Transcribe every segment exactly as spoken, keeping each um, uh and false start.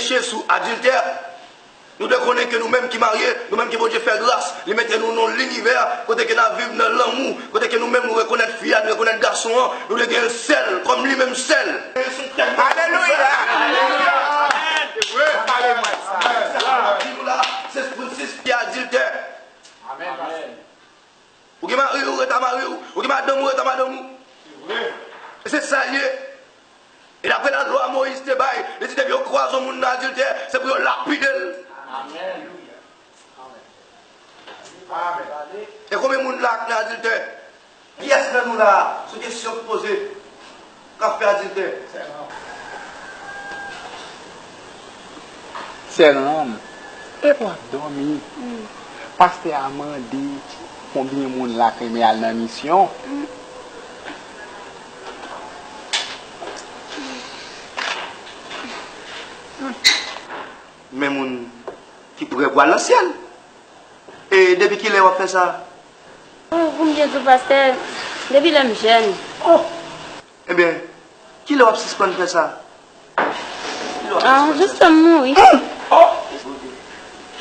Peche sou adiltè. Nou dwe konnen ke nou menm ki marye, nou menm ke Bondye fè gras, li mete nou nan yon linivè kote ke n ap viv nan lanmou, kote ke nou menm nou rekonèt fi a, nou rekonèt gason an, nou dwe gen l sèl, kòm li menm sèl. Alelouya! Alelouya! Amen. Amen. Sa m ap di nou la, se pou n sispann adiltè. Amen. Ou gen mari w, rete ak mari w. Ou gen madanm ou, rete ak madanm ou. E se sa l ye. E dapre lalwa Moyiz te bay, li di depi yo kwaze yon moun nan adiltè, se pou yo lapide l. Amen. Amen. E konbyen moun la k nan adiltè? Kiyès nan nou la, sou kesyon k poze, k ap fè adiltè? Sè Ram, epa w ap dòmi? Pastè a mande konbyen moun la k renmen al nan misyon. Men moun ki prè pou al nan syèl. E depi kilè w ap fè sa? Pou m byen di w, pastè, depi lè m jèn. Oh! Ebyen, kilè w ap sispann fè sa? Ah, jistan m mouri.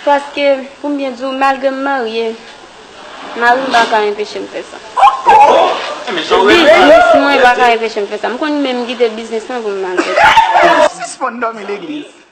Paske, pou m byen di w, malgre m marye, mari m pa ka enpeche m fè sa. Biznis mwen pa ka enpeche m fè sa. M konn menm kite biznis mwen pou m al fè sa. Sispann dòmi legliz.